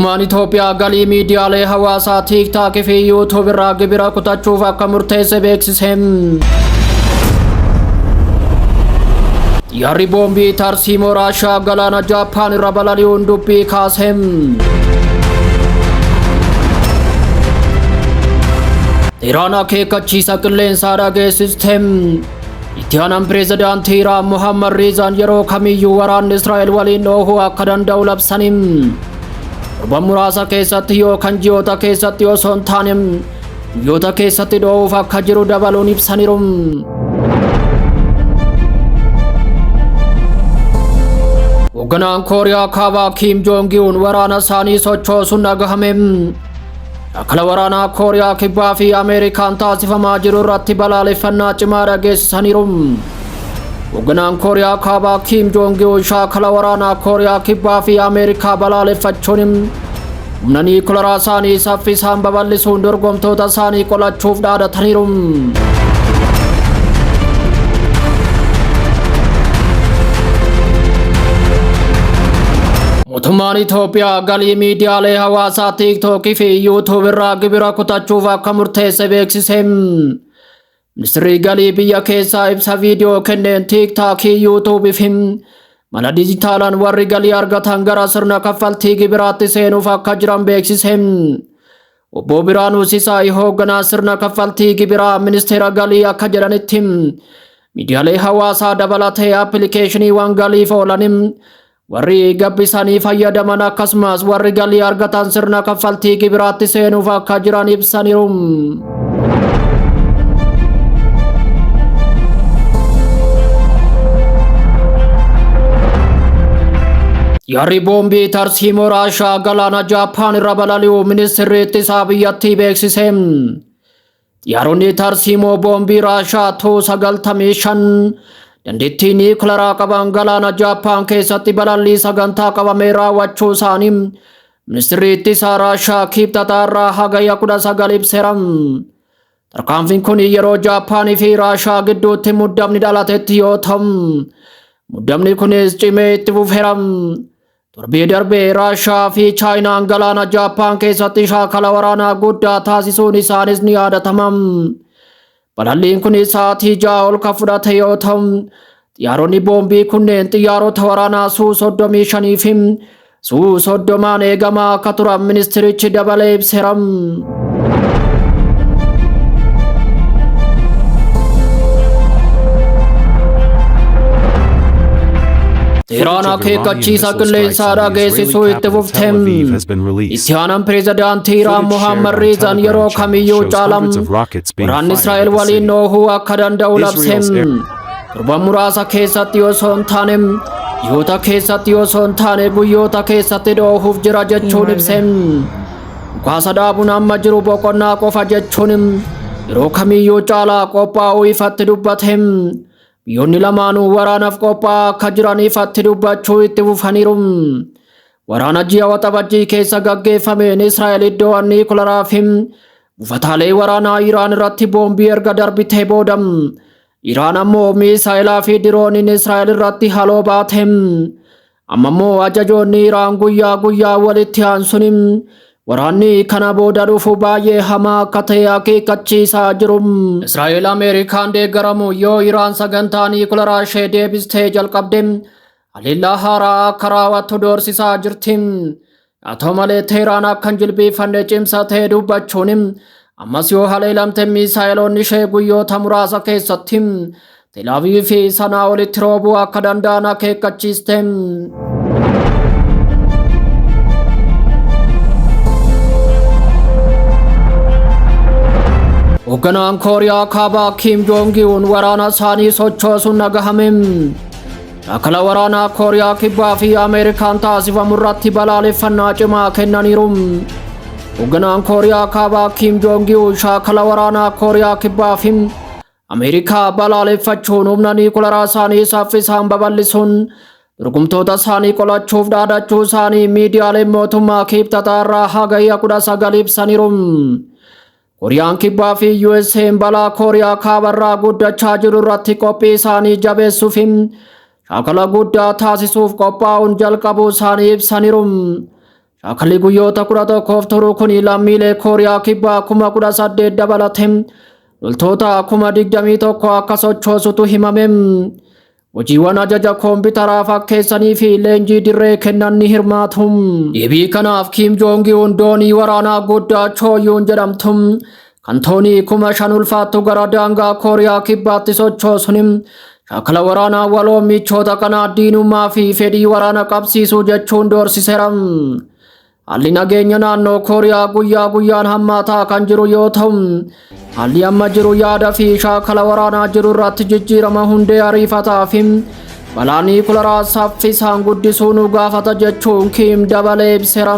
Mootummaan Itoophiyaa galii miidiyaalee hawaasaa TikTok fi YouTube irraa gibira kutachuuf akka murteesse beeksise. Xiyyaarri boombii tarsiimoo Raashiyaa galaana Jaappaan irra balali'uun dubbii kaase. Iraan akeekkachiisa qilleensaa dhageessiste. Itti aanaan pireezidaantii Iraan Mohammad Riizaan yeroo kamiyyuu waraanni Israa'el waliin dhoohuu akka danda'u labsani. Torban muraasa keessatti yookaan ji'oota keessatti osoo hin taane guyyoota keessatti dhoohuuf akka jiru dabaluun ibsaniiru. Hoogganaan Kooriyaa Kaabaa Kiim Joongi-un waraana isaanii sochoosuun dhagahame. Shaakala waraanaa Kooriyaa Kibbaa fi Ameerikaan taasifamaa jiru irratti balaaleffannaa cimaa dhageessisaniiru. Hoogganaan Kooriyaa Kaabaa Kiim Joongi-un shaakala waraanaa Kooriyaa Kibbaa fi Ameerikaa balaaleffachuun humna niikularaa isaanii saffisaan babal'isuun dorgomtoota isaanii qolachuuf dhaadataniiru. Mootummaan Itoophiyaa galii miidiyaalee hawaasaa TikTok fi YouTube irraa gibira kutachuuf akka murteesse beeksise. Ministirri galii biyya keessaa ibsa viidiyoo kenneen TikTok, YouTube fi mala dijitaalaan warri galii argatan gara sirna kaffaltii gibiraatti seenuuf akka jiran beeksise. Obbo Biraanuu Sisaay hoogganaa sirna kaffaltii gibiraa ministeera galii akka jedhanitti, miidiyaalee hawaasaa dabalatee appilikeeshiniiwwan galiif oolan warri gabbisanii fayyadaman akkasumas warri galii argatan sirna kaffaltii gibiraatti seenuuf akka jiran ibsaniiru. Xiyyaarri boombii tarsiimoo Raashaa galaana Jaappaan irra balali'u ministirri ittisaa biyyattii beeksise. Xiyyaaronni tarsiimoo boombii Raashaa tuu 95 dandeettii niikularaa qaban galaana Jaappaan keessatti balallii sagantaa qabamee raawwachuu isaanii ministirri ittisaa Raashaa Kibxataa irraa Hagayya 19 ibseera. Tarkaanfiin kun yeroo Jaappaanii fi Raashaa gidduutti muddamni dhalatetti yoo ta'u, muddamni kunis cimee itti fufeera. Torbee darbee Raashaa fi Chaayinaan galaana Jaappaan keessatti shaakala waraanaa guddaa taasisuun isaanis ni yaadatama. Balalliin kunis sa'aatii 6 ol kan fudhate yoo ta'u, xiyyaaronni boombii kunneen xiyyaarota waraanaa Suu 35 fi Suu 30n eegamaa akka turan ministirichi dabalee ibseera. Teheraan Footage of Iranian akeekkachiisa missile strikes qilleensaa on the Israeli dhageessisuu itti capital Tel fufte. Aviv has been released. Itti aanaan pireezidaantii Iraan Footage shared Mohammad on Riizaan Telegram yeroo channels kamiyyuu shows caalam hundreds of rockets being waraanni fired Israa'el at the waliin city. dhoohuu akka danda'u labse. Israel's air Torban muraasa keessatti osoo hin taane, ji'oota keessatti osoo hin taane guyyoota keessatti dhoohuuf jira jechuun ibse. Dhukaasa dhaabuun amma jiru boqonnaa qofa jechuun yeroo kamiyyuu caalaa qophaa'uu ifatti dubbate. Biyyoonni lamaanuu waraanaaf qophaa'aa akka jiran ifatti dubbachuu itti fufaniiru. Waraana ji'a Waxabajjii keessa gaggeeffameen Israa'el iddoo niikularaa fi buufataalee waraanaa Iraan irratti boombii erga darbitee booda, Iraan ammoo miisaayilaa fi dirooniin Israa'el irratti haloo baate. Amma immoo ajajoonni Iraan guyyaa guyyaa walitti aansuun waraanni kana booda dhufu baay'ee hamaa akka ta'e akeekkachiisaa jiru. Israa'el Ameerikaan deeggaramu yoo Iraan sagantaa niikularaa ishee deebistee jalqabde haleellaa haaraa akka raawwattu doorsisaa jirti. Haa ta'u malee, Teheraan akka hin jilbiiffanne cimsatee dubbachuun ammas yoo haleelamte miisaayiloonni ishee guyyoota muraasa keessatti Tel Aviv fi sanaa olitti roobuu akka danda'an akeekkachiiste. Hoogganaan Kooriyaa Kaabaa Kiim Joongi-un waraana isaanii sochoosuun dhagahame. Shaakala waraanaa Kooriyaa Kibbaa fi Ameerikaan taasifamu irratti balaaleffannaa cimaa kennaniiru. Hoogganaan Kooriyaa Kaabaa Kiim Joongi-un shaakala waraanaa Kooriyaa Kibbaa fi Ameerikaa balaaleffachuun humna niikularaa isaanii saffisaan babal'isuun dorgomtoota isaanii qolachuuf dhaadachuu isaanii miidiyaaleen mootummaa Kibxataa irraa Hagayya 19 ibsaniiru. Kooriyaan Kibbaa fi USA'n balaa Kooriyaa Kaabarraa guddachaa jiru irratti qophii isaanii jabeessuuf shaakala guddaa taasisuuf qophaa'uun jalqabuu isaanii ibsaniiru. Shaakalli guyyoota 11f turu kun lammiilee Kooriyaa Kibbaa 18,000 dabalate loltoota 21,000 akka sochoosutu himame. Hojiiwwan ajaja koompitaraa fakkeessanii fi leenjii dirree kennan ni hirmaatu. Deebii kanaaf Kiim Joongi-un doonii waraanaa guddaa Chooyuun jedhamtu kan toonii 5,000 ulfaattu gara daangaa Kooriyaa Kibbaatti sochoosuun shaakala waraanaa waloo michoota kanaa diinummaa fi fedhii waraana qabsiisuu jechuun doorsiseera. Haalli nageenya naannoo Kooriyaa guyyaa guyyaan hammaataa kan jiru yoo ta'u, haalli amma jiru yaada fi shaakala waraanaa jiru irratti jijjiirama hundee ariifataa fi balaa niikularaa saffisaan guddisuu nu gaafata jechuun Kiim dabalee ibseera.